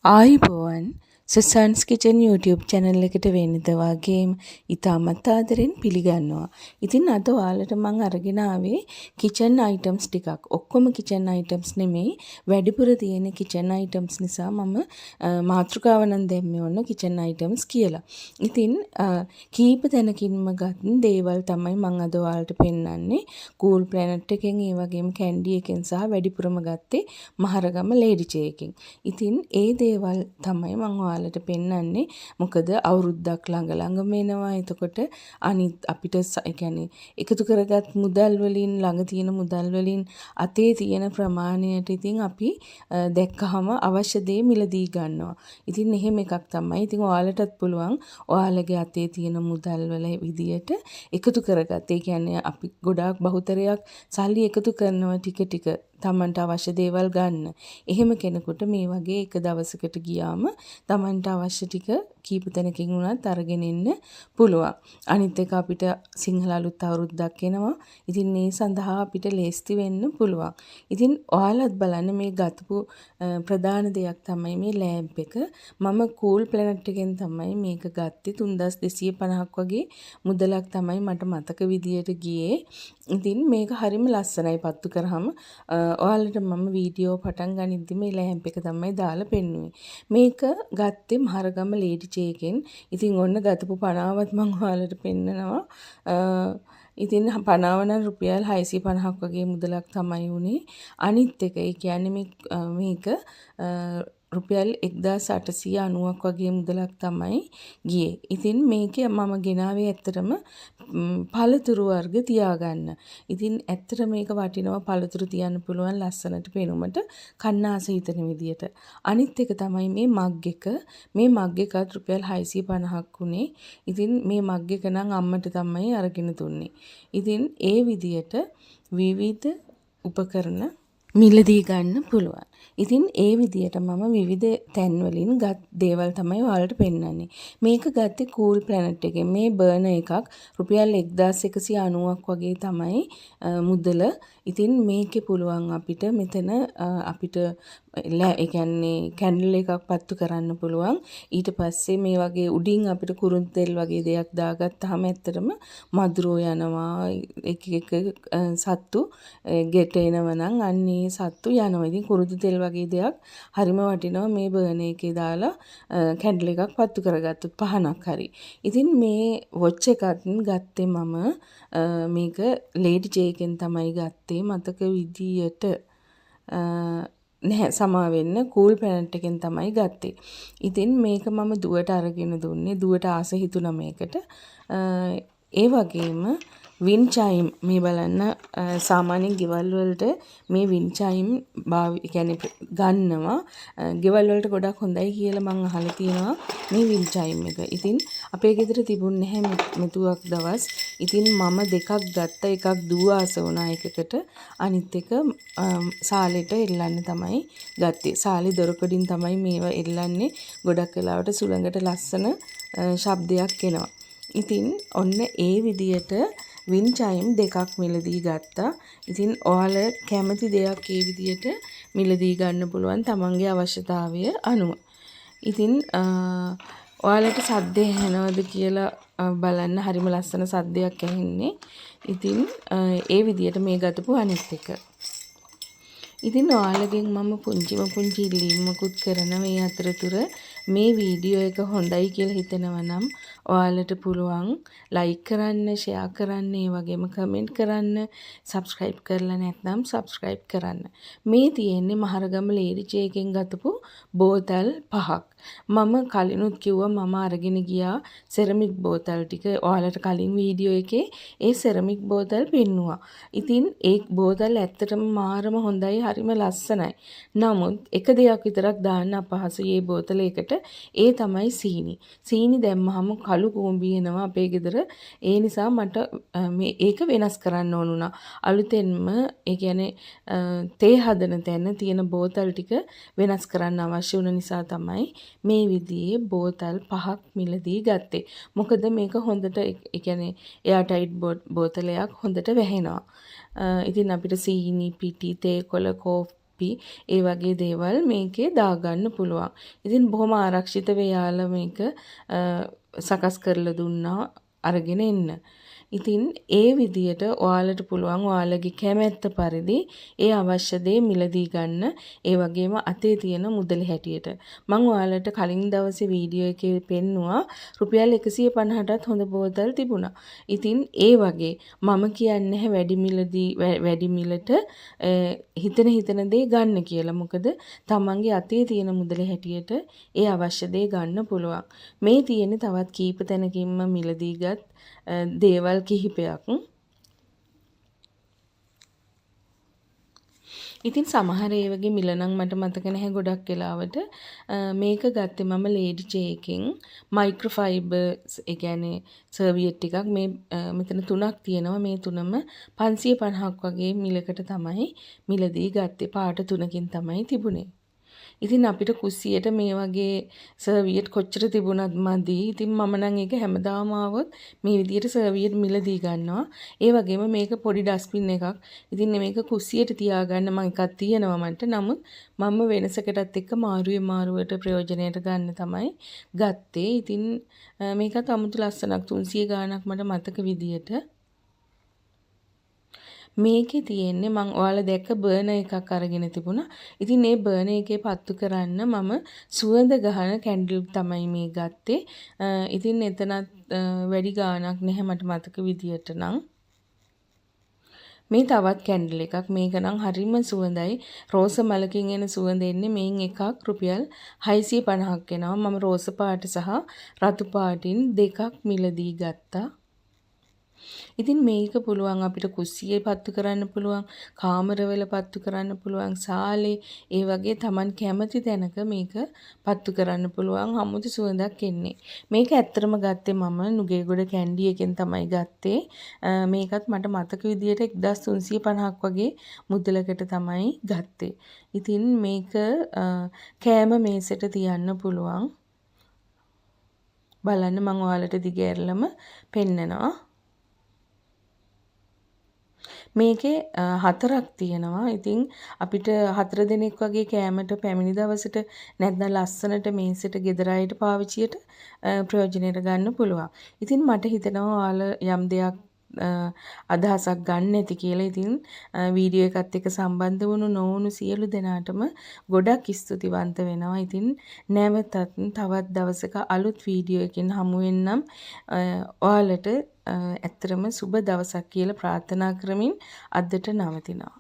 ආයුබෝවන්, සුසන්ස් kitchen YouTube channel එකට වෙනද වගේම ඉතාමත් ආදරෙන් පිළිගන්නවා. ඉතින් අද ඔයාලට මං අරගෙන ආවේ කිචන් අයිටම්ස් ටිකක්. ඔක්කොම කිචන් අයිටම්ස් නෙමෙයි, වැඩිපුර තියෙන කිචන් අයිටම්ස් නිසා මම මාතෘකාව නම් දැම්මේ ඔන්න කිචන් අයිටම්ස් කියලා. ඉතින් කීප තැනකින්ම ගත් දේවල් තමයි මං අද ඔයාලට පෙන්වන්නේ. කූල් ප්ලැනට් එකෙන්, ඒ වගේම කැන්ඩි එකෙන් සහ වැඩිපුරම ගත්තේ මහරගම ලේඩි චේ එකෙන්. ඉතින් ඒ දේවල් තමයි මං ඔයාලට පෙන්වන්නේ. මොකද අවුරුද්දක් ළඟ ළඟම එනවා. එතකොට අනිත් අපිට ඒ කියන්නේ එකතු කරගත් මුදල් වලින්, ළඟ තියෙන මුදල් වලින් අතේ තියෙන ප්‍රමාණයට ඉතින් අපි දැක්කහම අවශ්‍ය දේ මිලදී ගන්නවා. ඉතින් එහෙම එකක් තමයි. ඉතින් ඔයාලටත් පුළුවන් ඔයාලගේ අතේ තියෙන මුදල් වල විදියට එකතු කරගත්. ඒ කියන්නේ අපි ගොඩාක් බහුතරයක් සල්ලි එකතු කරනවා ටික ටික තමන්ට අවශ්‍ය දේවල් ගන්න. එහෙම කෙනෙකුට මේ වගේ එක දවසකට ගියාම තමන්ට අවශ්‍ය ටික කීප තැනකින් වුණත් අරගෙන එන්න පුළුවන්. අනිත් එක අපිට සිංහල අලුත් අවුරුද්දක් එනවා. ඉතින් ඒ සඳහා අපිට ලේස්ති වෙන්න පුළුවන්. ඉතින් ඔයාලත් බලන්න, මේ ගතපු ප්‍රධාන දෙයක් තමයි මේ ලෑම්ප් එක. මම කූල් ප්ලැනට් එකෙන් තමයි මේක ගත්තේ. 3250ක් වගේ මුදලක් තමයි මට මතක විදියට ගියේ. ඉතින් මේක හරිම ලස්සනයි පත්තු කරාම. ඔයාලට මම වීඩියෝ පටන් ගනිද්දි මේ ලෑම්ප් එක තමයි දාලා පෙන්නුවේ. මේක ගත්තේ මහරගම ලේඩි චේ එකෙන්. ඉතින් ඔන්න ගතපු පනාවත් මං ඔයාලට පෙන්නනවා. ඉතින් පනාව නම් රුපියල් 650ක් වගේ මුදලක් තමයි වුණේ. අනිත් එක, ඒ කියන්නේ මේක රුපියල් 1890ක් වගේ මුදලක් තමයි ගියේ. ඉතින් මේක මම ගෙනාවේ ඇත්තටම පළතුරු වර්ග තියාගන්න. ඉතින් ඇත්තට මේක වටිනවා, පළතුරු තියන්න පුළුවන් ලස්සනට පෙනුමට, කන්න ආස හිතෙන විදියට. අනිත් එක තමයි මේ මග් එක. මේ මග් එකත් රුපියල් 650ක් වුණේ. ඉතින් මේ මග් එක නම් අම්මට තමයි අරගෙන දුන්නේ. ඉතින් ඒ විදියට විවිධ උපකරණ මිලදී ගන්න පුළුවන්. ඉතින් ඒ විදියට මම විවිධ තැන්වලින් ගත් දේවල් තමයි ඔයාලට පෙන්වන්නේ. මේක ගත්තේ කූල් ප්ලැනට් එකෙන්. මේ බර්නර් එකක් රුපියල් 1190ක් වගේ තමයි මුදල. ඉතින් මේකේ පුළුවන් අපිට මෙතන අපිට ඒ කියන්නේ කැන්ඩල් එකක් පත්තු කරන්න පුළුවන්. ඊට පස්සේ මේ වගේ උඩින් අපිට කුරුඳු තෙල් වගේ දෙයක් දාගත්තාම ඇත්තටම මදුරුවෝ යනවා, එක එක සත්තු ගෙට එනවා නම් අන්න ඒ සත්තු යනවා. ඉතින් කුරුඳු තෙල් වගේ දෙයක් හරිම වටිනවා මේ බර්නර් එකේ දාලා කැන්ඩල් එකක් පත්තු කරගත්තොත්, පහනක් හරි. ඉතින් මේ වොච් එකත් ගත්තේ මම මේක ලේඩි ජේ එකෙන් තමයි ගත්තේ මතක විදියට. නැහැ, සමා වෙන්න, කූල් ප්ලැනට් එකෙන් තමයි ගත්තේ. ඉතින් මේක මම දුවට අරගෙන දුන්නේ. දුවට ආස හිතුණා මේකට. ඒ වගේම වින් චයිම් මේ බලන්න. සාමාන්‍යයෙන් ගෙවල් වලට මේ වින් චයිම් ඒ කියන්නේ ගන්නවා. ගෙවල් වලට ගොඩක් හොඳයි කියලා මං අහලා තියෙනවා මේ වින් චයිම් එක. ඉතින් අපේ ගෙදර තිබුණ නැහැ මෙතුවක් දවස්. ඉතින් මම දෙකක් ගත්තා. එකක් දුව ආස වුණා එකකට. අනිත් එක සාලෙට එල්ලන්න තමයි ගත්තේ. සාලේ දොරකඩින් තමයි මේවා එල්ලන්නේ. ගොඩක් වෙලාවට සුළඟට ලස්සන ශබ්දයක් එනවා. ඉතින් ඔන්න ඒ විදියට වින් චයිම් දෙකක් මිලදී ගත්තා. ඉතින් ඔයාලා කැමති දෙයක් ඒ විදියට මිලදී ගන්න පුළුවන් තමන්ගේ අවශ්‍යතාවය අනුව. ඉතින් ඔයාලට සද්දය ඇහෙනවද කියලා බලන්න, හරිම ලස්සන සද්දයක් ඇහෙන්නේ. ඉතින් ඒ විදියට මේ ගතපු අනිත් එක. ඉතින් ඔයාලගෙන් මම පුංචිම පුංචි ඉල්ලීමකුත් කරන මේ අතරතුර, මේ වීඩියෝ එක හොඳයි කියලා හිතෙනවා නම් ඔයාලට පුළුවන් ලයික් කරන්න, ෂෙයා කරන්න, ඒ වගේම කමෙන්ට් කරන්න, සබ්ස්ක්‍රයිබ් කරලා නැත්නම් සබ්ස්ක්‍රයිබ් කරන්න. මේ තියෙන්නේ මහරගම ලේඩි චේ එකෙන් ගතපු බෝතල් පහක්. මම කලිනුත් කිව්වා මම අරගෙන ගියා සෙරමික් බෝතල් ටික. ඔයාලට කලින් වීඩියෝ එකේ ඒ සෙරමික් බෝතල් පෙන්නුවා. ඉතින් ඒ බෝතල් ඇත්තටම මාරම හොඳයි, හරිම ලස්සනයි. නමුත් එක දෙයක් විතරක් දාන්න අපහසුයි ඒ බෝතලයකට, ඒ තමයි සීනි. සීනි දැම්මහම කළු කූඹි එනවා අපේ ගෙදර. ඒ නිසා මට මේ ඒක වෙනස් කරන්න ඕන වුණා. අලුතෙන්ම ඒ කියන්නේ තේ හදන තැන තියෙන බෝතල් ටික වෙනස් කරන්න අවශ්‍ය වුණ නිසා තමයි මේ විදිහේ බෝතල් පහක් මිලදී ගත්තේ. මොකද මේක හොඳට, ඒ කියන්නේ එයාර් ටයිට් බෝතලයක්, හොඳට වැහෙනවා. ඉතින් අපිට සීනි, පිටි, තේ කොළ, කෝප් තප්පි ඒ වගේ දේවල් මේකේ දාගන්න පුළුවන්. ඉතින් බොහොම ආරක්ෂිතව එයාලා මේක සකස් කරලා දුන්නා අරගෙන එන්න. ඉතින් ඒ විදියට ඔයාලට පුළුවන් ඔයාලගේ කැමැත්ත පරිදි ඒ අවශ්‍ය දේ මිලදී ගන්න. ඒ වගේම අතේ තියෙන මුදල හැටියට. මං ඔයාලට කලින් දවසේ වීඩියෝ එකේ පෙන්නුවා රුපියල් 150ටත් හොඳ බෝතල් තිබුණා. ඉතින් ඒ වගේ මම කියන්නේ නැහැ වැඩි මිලට හිතන හිතන දේ ගන්න කියලා. මොකද තමන්ගේ අතේ තියෙන මුදල හැටියට ඒ අවශ්‍ය දේ ගන්න පුළුවන්. මේ තියෙන තවත් කීප තැනකින්ම මිලදී ගත් දේවල් කිහිපයක්. ඉතින් සමහර ඒ වගේ මිල නම් මට මතක නැහැ ගොඩක් වෙලාවට. මේක ගත්තේ මම ලේඩි චේ එකෙන් මයික්‍රෝෆයිබර් ඒ කියන්නේ සර්වියට් ටිකක්. මේ මෙතන තුනක් තියෙනවා. මේ තුනම 550ක් වගේ මිලකට තමයි මිලදී ගත්තේ. පාට තුනකින් තමයි තිබුණේ. ඉතින් අපිට කුස්සියට මේ වගේ සර්වියට් කොච්චර තිබුණත් මදි. ඉතින් මම නම් ඒක හැමදාම ආවොත් මේ විදියට සර්වියට් මිලදී ගන්නවා. ඒ වගේම මේක පොඩි ඩස්බින් එකක්. ඉතින් මේක කුස්සියට තියාගන්න මං එකක් තියෙනවා මට. නමුත් මම වෙනසකටත් එක්ක මාරුවේ මාරුවට ප්‍රයෝජනයට ගන්න තමයි ගත්තේ. ඉතින් මේකත් අමුතු ලස්සනක් 300 ගාණක් මට මතක විදියට. මේකේ තියෙන්නේ මං ඔයාලා දැක්ක බර්නර් එකක් අරගෙන තිබුණා. ඉතින් මේ බර්නර් එකේ පත්තු කරන්න මම සුවඳ ගහන කැන්ඩල් තමයි මේ ගත්තේ. ඉතින් එතනත් වැඩි ගාණක් නැහැ මට මතක විදියට නම්. මේ තවත් කැන්ඩල් එකක්. මේක නම් හරිම සුවඳයි. රෝස මලකින් එන සුවඳ එන්නේ. මේන් එකක් රුපියල් 650ක් වෙනවා. මම රෝස පාට සහ රතු පාටින් දෙකක් මිලදී ගත්තා. ඉතින් මේක පුළුවන් අපිට කුස්සියේ පත්තු කරන්න පුළුවන්, කාමරවල පත්තු කරන්න පුළුවන්, සාලේ ඒ වගේ Taman කැමති තැනක මේක පත්තු කරන්න පුළුවන්. අමුතු සුවඳක් එන්නේ. මේක ඇත්තටම ගත්තේ මම නුගේගොඩ කැන්ඩි එකෙන් තමයි ගත්තේ. මේකත් මට මතක විදියට 1350ක් වගේ මුදලකට තමයි ගත්තේ. ඉතින් මේක කෑම මේසෙට තියන්න පුළුවන්. බලන්න මං ඔයාලට දිග ඇරලම පෙන්නනවා. මේකේ හතරක් තියෙනවා. ඉතින් අපිට 4 දෙනෙක් වගේ කෑමට පැමිණි දවසට නැත්නම් ලස්සනට මේසෙට ගෙදර අයට පාවිච්චියට ප්‍රයෝජනයට ගන්න පුළුවන්. ඉතින් මට හිතෙනවා ඔයාලා යම් දෙයක් අදහසක් ගන්න ඇති කියලා. ඉතින් වීඩියෝ එකත් එක්ක සම්බන්ධ වුණු නොවුණු සියලු දෙනාටම ගොඩක් ස්තුතිවන්ත වෙනවා. ඉතින් නැවතත් තවත් දවසක අලුත් වීඩියෝ එකකින් හමු වෙන්නම්. ඔයාලට ඇත්තටම සුබ දවසක් කියලා ප්‍රාර්ථනා කරමින් අදට නවතිනවා.